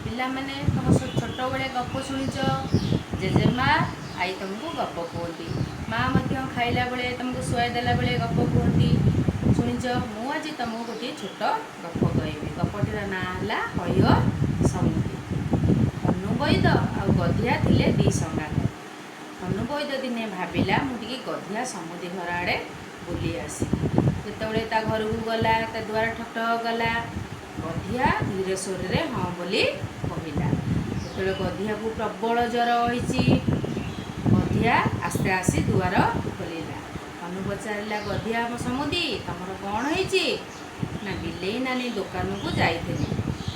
ପିଲାମାନେ, ତମ ଛୋଟବେଳେ ଗପ ଶୁଣିଛ। ଜେଜେମା, ଆଈ ତମକୁ ଗପ କୁହନ୍ତି। ମା ମଧ୍ୟ ଖାଇଲା ବେଳେ, ତମକୁ ଶୁଆଇ ଦେଲା ବେଳେ ଗପ କୁହନ୍ତି, ଶୁଣିଛ। ମୁଁ ଆଜି ତମକୁ ଗୋଟିଏ ଛୋଟ ଗପ କହିବି। ଗପଟିର ନାଁ ହେଲା ହଇଓ ସମୁଦି। ହନୁ ବୈଦ ଆଉ ଗଧିଆ ଥିଲେ ଦି ସଙ୍ଗାତ। ହନୁ ବୈଦ ଦିନେ ଭାବିଲା, ମୁଁ ଟିକେ ଗଧିଆ ସମୁଦି ଘର ଆଡ଼େ ବୁଲି ଆସିବି। ଯେତେବେଳେ ତା ଘରକୁ ଗଲା, ତା ଦୁଆର ଠକ୍ ଠକ୍ କଲା। ଗଧିଆ ଧୀର ସ୍ୱରରେ ହଁ ବୋଲି କହିଲା। ଯେତେବେଳେ ଗଧିଆକୁ ପ୍ରବଳ ଜ୍ୱର ହୋଇଛି, ଗଧିଆ ଆସ୍ତେ ଆସି ଦୁଆର ଖୋଲିଲା। ହନୁ ପଚାରିଲା, ଗଧିଆ ଆମ ସମୁଦି, ତମର କ'ଣ ହେଇଛି? ନା, ବିଲେଇ ନାନୀ ଦୋକାନକୁ ଯାଇଥିଲି।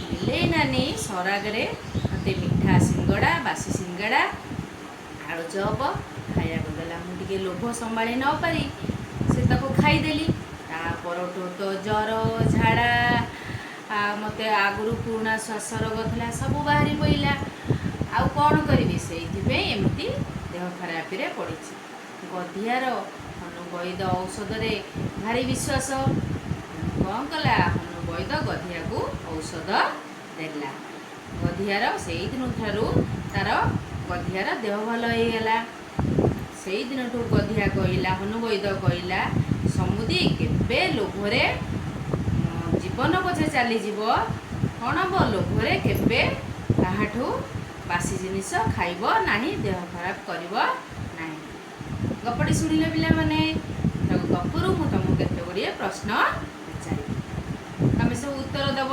ବିଲେଇ ନାନୀ ସରାଗରେ ମୋତେ ମିଠା ସିଙ୍ଗଡ଼ା, ବାସି ସିଙ୍ଗଡ଼ା, ଆଳୁଚପ ଖାଇବାକୁ ଦେଲା। ମୁଁ ଟିକେ ଲୋଭ ସମ୍ଭାଳି ନ ପାରି ସେ ତାକୁ ଖାଇଦେଲି। ତା ପରଠୁ ତ ଜ୍ୱର, ଝାଡ଼ା, ମୋତେ ଆଗରୁ ପୁରୁଣା ଶ୍ୱାସ ରୋଗ ଥିଲା, ସବୁ ବାହାରି ପଡ଼ିଲା। ଆଉ କ'ଣ କରିବି? ସେଇଥିପାଇଁ ଏମିତି ଦେହ ଖରାପରେ ପଡ଼ିଛି। ଗଧିଆର ହନୁ ବୈଦ ଔଷଧରେ ଭାରି ବିଶ୍ୱାସ। କ'ଣ କଲା? ହନୁ ବୈଦ ଗଧିଆକୁ ଔଷଧ ଦେଲା। ଗଧିଆର ସେଇଦିନ ଠାରୁ ତାର ଗଧିଆର ଦେହ ଭଲ ହେଇଗଲା। ସେଇଦିନଠୁ ଗଧିଆ କହିଲା, ହନୁ ବୈଦ କହିଲା, ସମୁଦି, କେବେ ଲୋଭରେ ଜୀବନ ପଛେ ଚାଲିଯିବ, କ'ଣ ହବ, ଲୋଭରେ କେବେ କାହାଠୁ ବାସି ଜିନିଷ ଖାଇବ ନାହିଁ, ଦେହ ଖରାପ କରିବ ନାହିଁ। ଗପଟି ଶୁଣିଲେ ପିଲାମାନେ? ଗପରୁ ମୁଁ ତୁମକୁ କେତେ ଗୁଡ଼ିଏ ପ୍ରଶ୍ନ ପଚାରିବି, ତମେ ସବୁ ଉତ୍ତର ଦେବ।